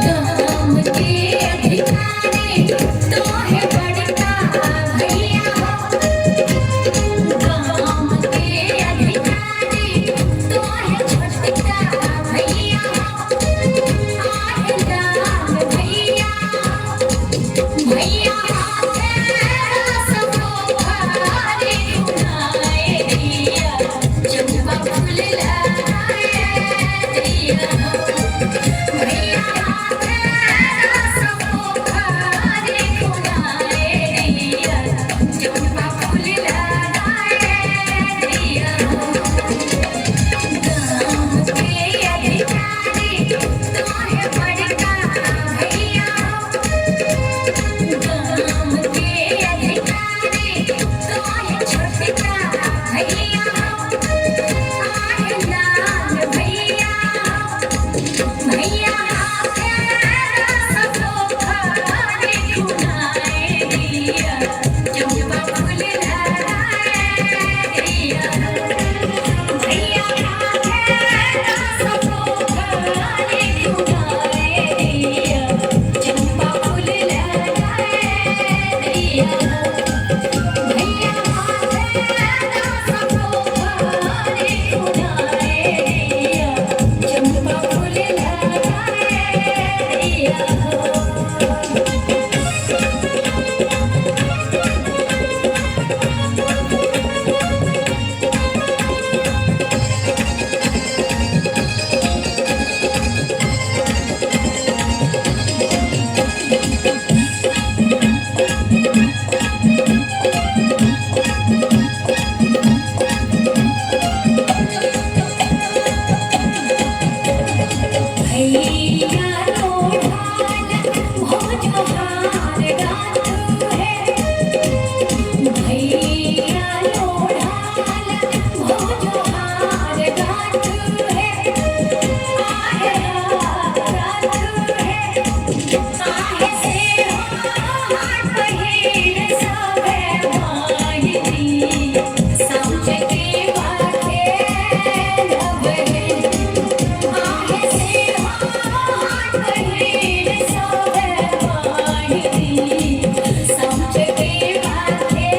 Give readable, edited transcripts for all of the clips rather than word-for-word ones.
गाम के अधिकारी तोहे बड़का भैया हो, गाम के अधिकारी तोहे छोटका भैया हो, आहे लाल भैया, भैया हाथे रस पोखरे गुनाए दिया, चंपा फूल लाए दिया हो। भैया हाथे रस पोखरे गुनाए दिया, चंपा फूल लाए दिया हो। गाम के अधिकारी तोहे बड़का भैया हो, गाम के अधिकारी तोहे छोटका भैया हो, आहे लाल भैया, भैया हाथे रस पोखरे गुनाए दिया, चंपा फूल लाए दिया हो। भैया हाथे रस पोखरे गुनाए दिया, चंपा फूल लाए दिया हो। भैया हाथे रस पोखरे गुनाए दिया, चंपा फूल लाए दिया हो। भैया लोढ़ाल भोजहार गाथ है, भैया लोढ़ाल भोजहार गाथ है, आहे रात है, आहे से हाथ पहिर सभे माहिती, समझ के बाटे लबहे, आहे से हाथ पहिर सभे माहिती, समझ के बाटे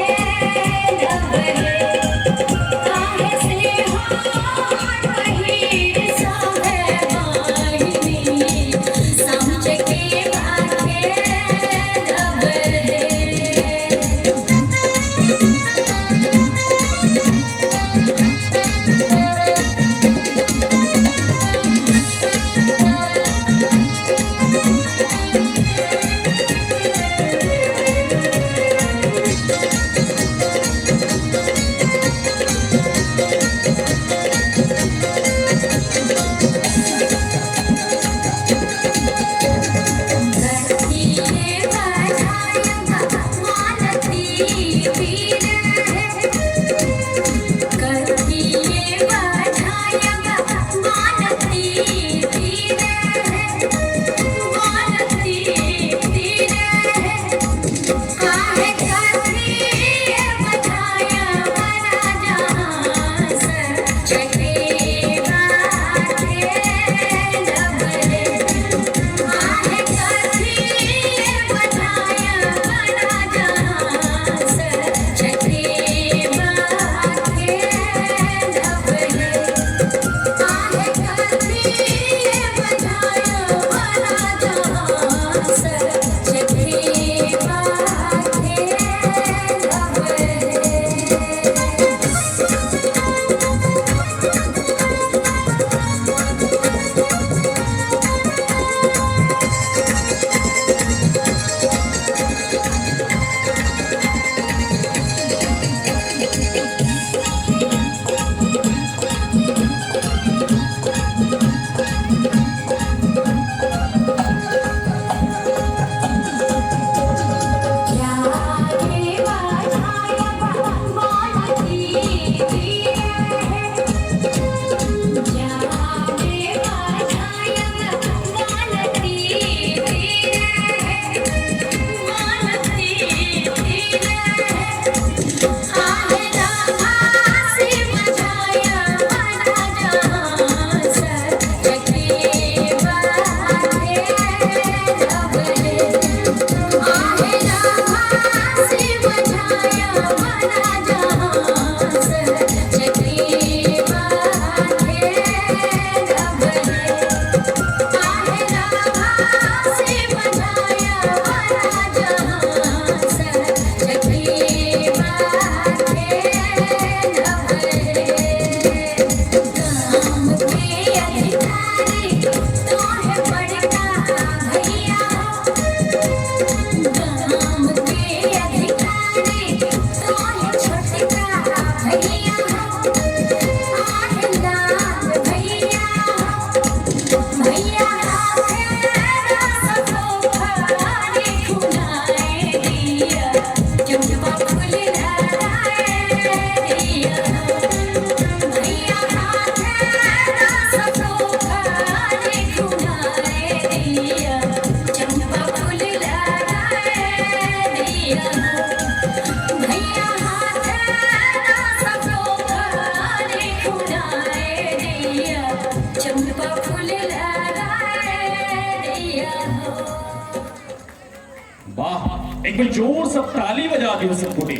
एक बेर जोर से ताली बजा दियो सब गोटे।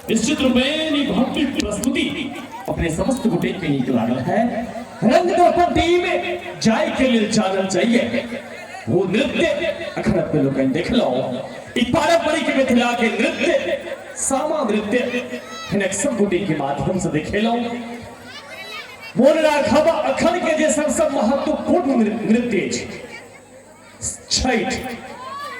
निश्चित रूपेण ई भव्य प्रस्तुति अपने समस्त गोटे के नीक लागल है। रंग दर्पण टीम जाय के लेल जानल चाहिए वो नृत्य अखन अपने लोकनि देखलहुँ। ई पारंपरिक मिथिला के नृत्य सामा नृत्य हिनक सब गोटे के माध्यम से देखेलहुँ। मोन राखब अखन के जे सबसे महत्वपूर्ण नृत्य अछि छठि।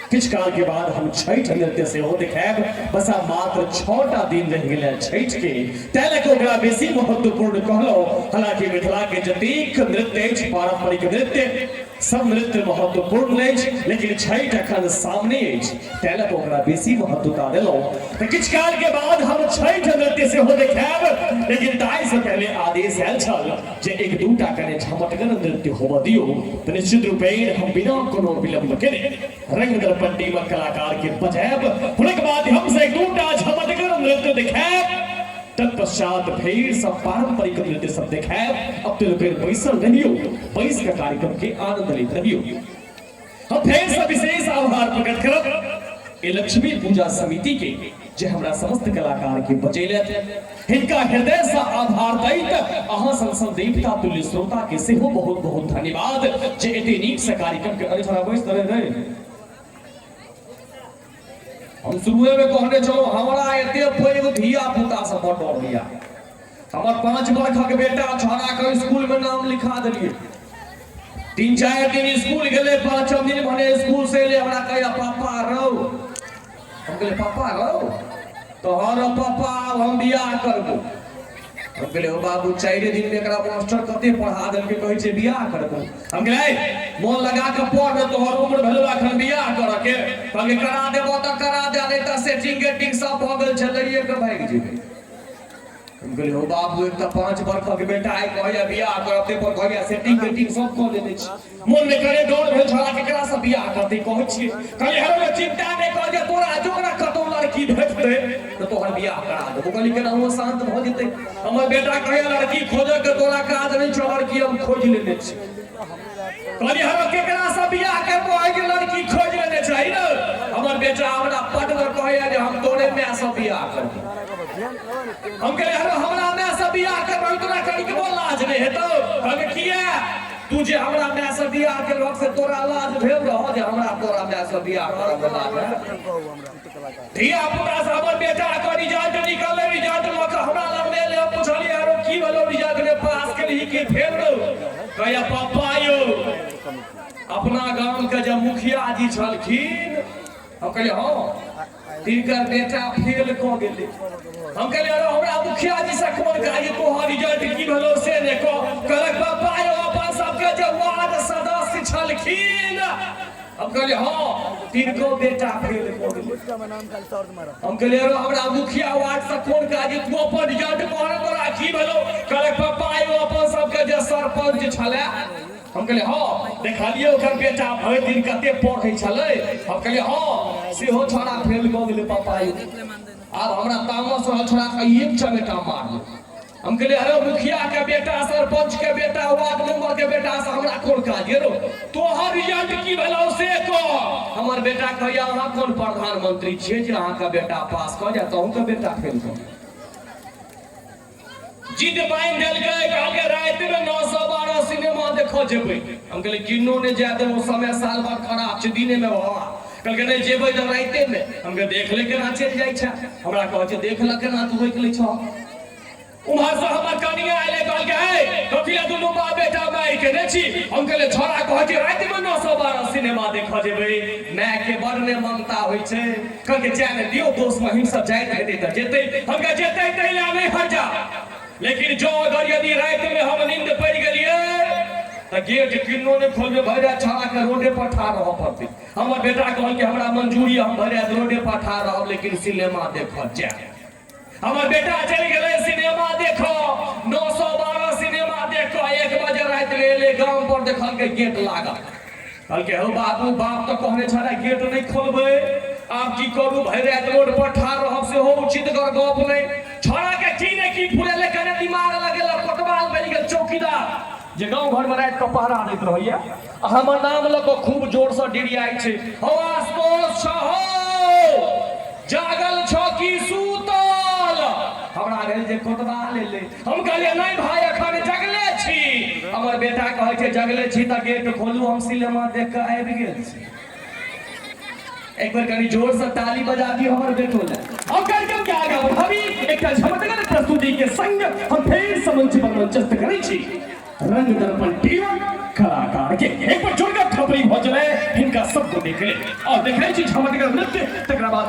किछु काल के बाद हम छठि नृत्य सेहो देखायब। बस आब मात्र 6टा दिन रहि गेल छठि के, तैं लऽ कऽ ओकरा बेसी महत्वपूर्ण कहलहुँ। हालांकि मिथिला के जतेक नृत्य अछि पारंपरिक नृत्य सब नृत्य महत्वपूर्ण अछि, लेकिन छठि अखन सामने अछि तैं लऽ कऽ ओकरा बेसी महत्वता देलहुँ। तऽ किछु काल के बाद हम छठि नृत्य सेहो देखायब, लेकिन ताहि से पहले आदेश आयल छल जे एक दूटा कने झमटगर नृत्य होबऽ दियौ। तऽ निश्चित रूपेण हम बिना कोनो विलम्ब केने रंग दर्पण टीमक कलाकार के बजायब, हुनक माध्यम से एक दूटा झमटगर नृत्य देखायब, तत्पश्चात फेर सब पारंपरिक नृत्य सब देखायब। अब तो लोग बैसल रहियो, बैस के कार्यक्रम के आनंद लेत रहियो। हम फेर से विशेष आभार प्रकट करब ए लक्ष्मी पूजा समिति के जे हमरा समस्त कलाकार के बचेलथि। हिनका हृदय से आभार दैत अहाँ सन सन देवता तुल्य श्रोता के सेहो बहुत बहुत धन्यवाद जे एते नीक से कार्यक्रम के। अरे छोरा बैस रहे रे, हम शुरुए में कहने छलहुँ हमरा एते पैघ धिया पुता से बड़ डर होइया। हमर 5 बरखक बेटा छोरा के स्कूल में नाम लिखा देलिए, 3-4 दिन स्कूल गेले, 5 दिन भने स्कूल से एले, हमरा कहैया पापा रौ। हम कहलिए पापा रौ तोहर पापा आब हम बियाह करबो। हम कहलिए हो बाबू 4 दिन में एकरा मास्टर कते पढ़ा देलकै, कहै छै बियाह करबो। हम कहलिए मोन लगा के पढ़, तोहर उम्र भेलौ एखन बियाह करऽ के। कहलिए करा देबो तऽ करा दे, नहीं तऽ सेटिंग गेटिंग सब भऽ गेल छै, लइए के भागि जेबै। हम कहलिए हो बाबू एक तऽ 5 बरखक बेटा आइ कहैया बियाह करब, ताहि पर कहैया सेटिंग गेटिंग सब कऽ लेने छी। मन में करे डर भेल छला केकरा से बियाह करतै, कहै छियै। कहलिए हेरो रे चिंता नहि कर, जे तोरा जोगरा कतौ लड़की भेटतै तऽ तोहर बियाह करा देबो। कहलिए केनाहुओ शांत भऽ जेतै। हमर बेटा कहैया लड़की खोजऽ के तोरा काज नहि छौ, लड़की हम खोजि लेने छी। कहलिए हेरो केकरा से बियाह करबो, आइ के लड़की खोजि लेने छै ने। हमर बेटा हमरा पटगर कहैया जे हम तोरे माय से बियाह करबो। हम कहलिए हेरो हमरा माय से बियाह करबो तोरा कनिकबो लाज नहि हेतौ? कहलकै किया, तू जे हमरा माय से बियाह केलहक से तोरा लाज भेल रह जे हमरा तोरा माय से बियाह करऽ के लाज है? धिया पुता से हमर बेटा के रिजल्ट निकललै, रिजल्ट लऽ कऽ हमरा लग मे एलै। हम पुछलियै आरो की भेलौ रिजल्ट मे, पास केलही कि फेल रौ? कहैया पप्पा यौ अपना गाम के जे मुखिया जी छलखिन। हम कहलियै हँ, तिनकर बेटा फेल कऽ गेलै। हम कहलियै अरे हमरा मुखिया जी से कोन काज, तोहर रिजल्ट की भेलौ से ने कह। कहलक पापा यौ अपन सबके जे वार्ड सदस्य छलखिन। हम कहलियै हँ, तिनको बेटा फेल कऽ गेलै। हम कहलियै अरे हमरा मुखिया वार्ड से कोन काज, तू अपन रिजल्ट कह ने तोरा की भेलौ। कहलक पापा यौ अपन सबके जे सरपंच छलै। हम कहलियै हँ, देखलियै ओकर बेटा भरि दिन कते पढ़ै छलै। हम कहलियै हँ, सेहो छोड़ा फेल कऽ गेलै पापा यौ। आब हमरा तामस रहल, छोड़ा के एक चमेटा मारलौ। हम कहलियै अरे मुखिया के बेटा, सरपंच के बेटा, वार्ड मेंबर के बेटा से हमरा कोन काज यौ, तोहर रिजल्ट की भेलौ से कह। हमर बेटा कहैया अहाँ कोन प्रधानमंत्री छियै जे अहाँके बेटा पास कऽ जायत, अहूँके बेटा फेल कऽ गेल। जिद बान्हि देलकै, कहलकै रातिमे 912 सिनेमा देखऽ जेबै। हम कहलियै किन्नो नहि जाय देबो, समय साल बड़ खराब छै, दिनेमे भवा। कहलकै नहि जेबै तऽ रातिमे। हम कहलियै देख ले केना चलि जाइ छै। हमरा कहै छै देख ले केना तू रोकि लै छह। उम्हरसँ हमर कनिया एलै, कहलकै हे कथी लए दुनू बाप बेटा मारि केने छी। हम कहलियै छोड़ा कहै छै रातिमे 912 सिनेमा देखऽ जेबै। मायके बड़ ने ममता होइ छै। कहलकै जाय ने दियौ, दोस्त महिम सब जाइत हेतै तऽ जेतै। हम कहलियै जेतै ताहि लए नहि हर्जा, लेकिन जँ अगर यदि रातिमे हम नींद पड़ि गेलियै तऽ गेट किन्नो नहि खोलबै, भरि राति छौड़ाके रोडे पर ठाढ़ रहऽ पड़तै। हमर बेटा कहलकै हमरा मंजूरी, हम भरि राति रोडे पर ठाढ़ रहब, लेकिन सिनेमा देखऽ जायब। हमर बेटा चलि गेलै सिनेमा देखऽ, 912 सिनेमा देख कऽ 1 बजे रातिमे एलै गाम पर, देखलकै गेट लागल। कहलकै हौ बाबू, बाप तऽ कहने छलै गेट नहि खोलबै, आब की करू, भरि राति रोड पर ठाढ़ रहब सेहो उचित गप नहि। छौड़ाके की ने की फुरेलै, कने दिमाग लगेलक, कोतवाल बनि गेल चौकीदार। जे गाँव घरमे राति कऽ पहरा दैत रहैया आ हमर नाम लऽ कऽ खूब जोरसँ डिरियाइ छै, हौ आशुतोष छहो, जागल छौ की सूतल? हमरा भेल जे कोतवाल एलै। हम कहलियै नहि भाय, एखन जगले छी। हमर बेटा कहै छै जगले छी तऽ गेट खोलू, हम सिनेमा देख कऽ आबि गेल छी। एक बेर कनि जोर से ताली बजा दियौ हमर बेटो ले। और कार्यक्रम के आगा बढ़ाबी एकटा झमटगर प्रस्तुति के संग हम फेर से मंच पर मंचस्थ करै छी रंग दर्पण टीम कलाकार के। एक बार जोरदार थपड़ी भऽ चले हिनका सब गोटे के और देखै छी झमटगर नृत्य, तकरा बाद।